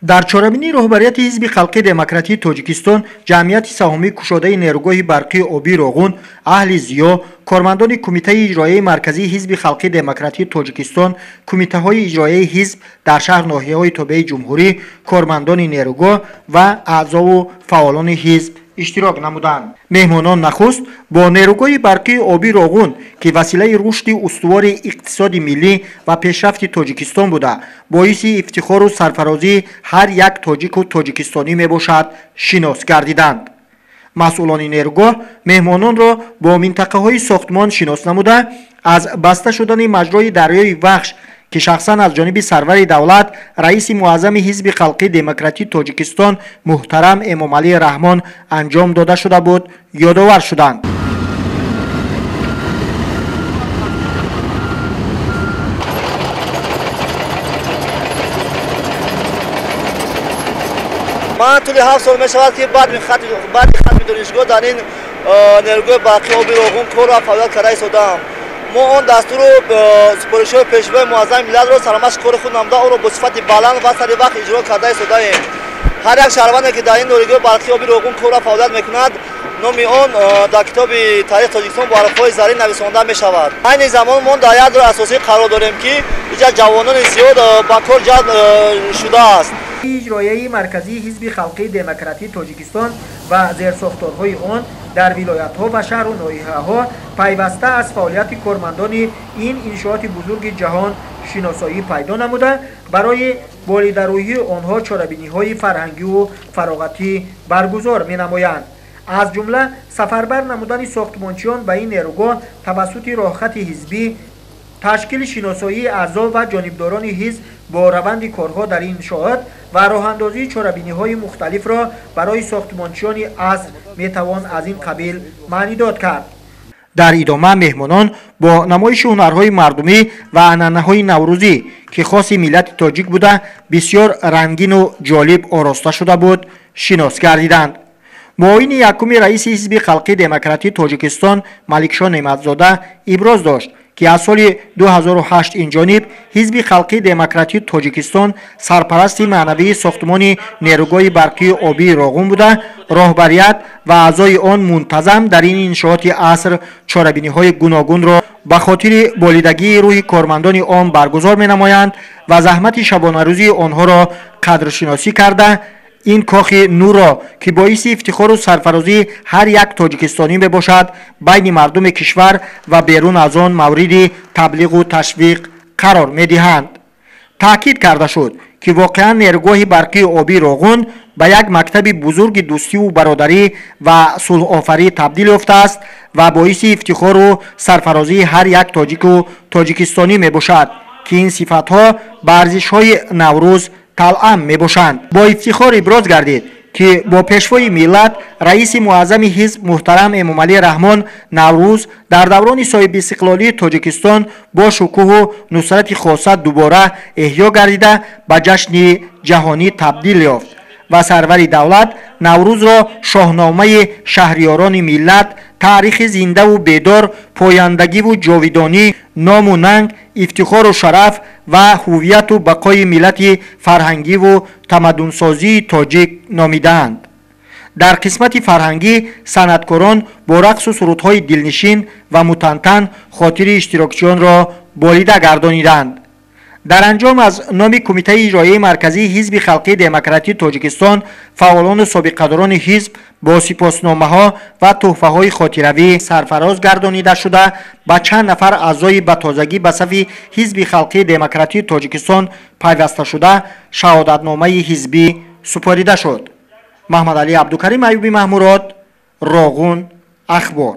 Дар чорабинии роҳбарияти Ҳизби халқии демократии Тоҷикистон, ҷамъияти саҳомии кушодаи нерӯгоҳи барқии обии Роғун, аҳли зиё, кормандони Кумитаи иҷроияи марказии Ҳизби халқии демократии Тоҷикистон, кумитаҳои иҷроияи ҳизб дар шаҳр ноҳияҳои тобеи ҷумҳурӣ, кормандони нерӯгоҳ ва аъзову фаъолони ҳизб иштирок намуданд. Меҳмонон нахуст бо нерӯгоҳи барқии обии Роғун, ки василаи рушди устувори иқтисоди миллӣ ва пешрафти Тоҷикистон буда, боиси ифтихору сарфарозии ҳар як тоҷику тоҷикистонӣ мебошад, шинос гардиданд. Масъулони нерӯгоҳ меҳмононро бо минтақаҳои сохтмон шинос намуда, аз баста шудани маҷрои дарёи Вахш, ки шахсан аз ҷониби сарвари давлат, раиси муаззами Ҳизби халқии демократии Тоҷикистон муҳтарам Эмомалӣ Раҳмон анҷом дода шуда буд, ёдовар шуданд. Ман тӯли 7 сол мешавад, ки баъди хатми донишгоҳ дар ин нерӯгоҳи барқии оби Роғун кор ва фаъолият карда истодаам. Мо он дастуру супоришҳои пешвои муаззами миллатро сарамашқи кори худ намуда, онро бо сифати баланд ва сари вақт иҷро карда истодаем. Ҳар як шаҳрванде, ки дар ин нерӯгоҳи барқии оби Роғун кор ва фаъолият мекунад, номи он дар китоби таърихи Тоҷикистон бо ҳарфҳои зарин нависонда мешавад. Айни замон мо дар як роҳи асосӣ қарор дорем, ки инҷа ҷавонони зиёд ба кор ҷалб шудааст. Иҷроияи марказии Ҳизби халқии демократии Тоҷикистон ва зерсохторҳои он дар вилоятҳо ва шаҳру ноҳияҳо пайваста аз фаъолияти кормандони ин иншооти бузурги ҷаҳон шиносоӣ пайдо намуда, барои болидарӯҳии онҳо чорабиниҳои фарҳангиву фароғатӣ баргузор менамоянд. Аз ҷумла сафарбар намудани сохтмончиён ба ин нерӯгоҳ тавассути роҳхати ҳизбӣ, ташкили шиносоии аъзо ва ҷонибдорони ҳизб бо раванди корҳо дар ин иншоот ва роҳандозии чорабиниҳои мухталифро барои сохтмончиёни аср метавон аз ин қабил маънидод кард. Дар идома меҳмонон бо намоиши ҳунарҳои мардумӣ ва анъанаҳои наврӯзӣ, ки хоси миллати тоҷик буда, бисёр рангину ҷолиб ороста шуда буд, шинос гардиданд. Муовини якуми раиси Ҳизби халқии демократии Тоҷикистон Маликшо Неъматзода иброз дошт, ки аз соли 2008 инҷониб Ҳизби халқии демократии Тоҷикистон сарпарасти маънавии сохтмони нерӯгоҳи барқии обии Роғун буда, роҳбарият ва аъзои он мунтазам дар ин иншооти аср чорабиниҳои гуногунро ба хотири болидагии рӯҳи кормандони он баргузор менамоянд ва заҳмати шабонарӯзии онҳоро қадршиносӣ карда, ин кохи нурро, ки боиси ифтихору сарфарозии ҳар як тоҷикистонӣ мебошад, байни мардуми кишвар ва берун аз он мавриди таблиғу ташвиқ қарор медиҳанд. Таъкид карда шуд, ки воқеан нерӯгоҳи барқии обии Роғун ба як мактаби бузурги дӯстиву бародарӣ ва сулҳофарӣ табдил ёфтааст ва боиси ифтихору сарфарозии ҳар як тоҷику тоҷикистонӣ мебошад, ки ин сифатҳо ба арзишҳои Наврӯз талъам мебошанд. Бо ифтихор иброз гардид, ки бо пешвои миллат, раиси муаззами ҳизб муҳтарам Эмомалӣ Раҳмон Наврӯз дар даврони соҳибистиқлолии Тоҷикистон бо шукӯҳу нусрати хоса дубора эҳё гардида, ба ҷашни ҷаҳонӣ табдил ёфт ва сарвари давлат Наврӯзро шоҳномаи шаҳриёрони миллат, таърихи зиндаву бедор, пояндагиву ҷовидонӣ, ному нанг, ифтихору шараф ва ҳувияту бақои миллати фарҳангиву тамаддунсозии тоҷик номидаанд. Дар қисмати фарҳангӣ санъаткорон бо рақсу сурудҳои дилнишин ва мутантан хотири иштирокчиёнро болида гардониданд. Дар анҷом аз номи Кумитаи иҷроияи марказии Ҳизби халқии демократии Тоҷикистон фаъолону собиқадорони ҳизб бо сипосномаҳо ва тӯҳфаҳои хотиравӣ сарфароз гардонида шуда, ба чанд нафар аъзои ба тозагӣ ба сафи Ҳизби халқии демократии Тоҷикистон пайвасташуда шаҳодатномаи ҳизбӣ супорида шуд. Маҳмадалӣ Абдукарим, Аюби Маҳмурод, Роғун, Ахбор.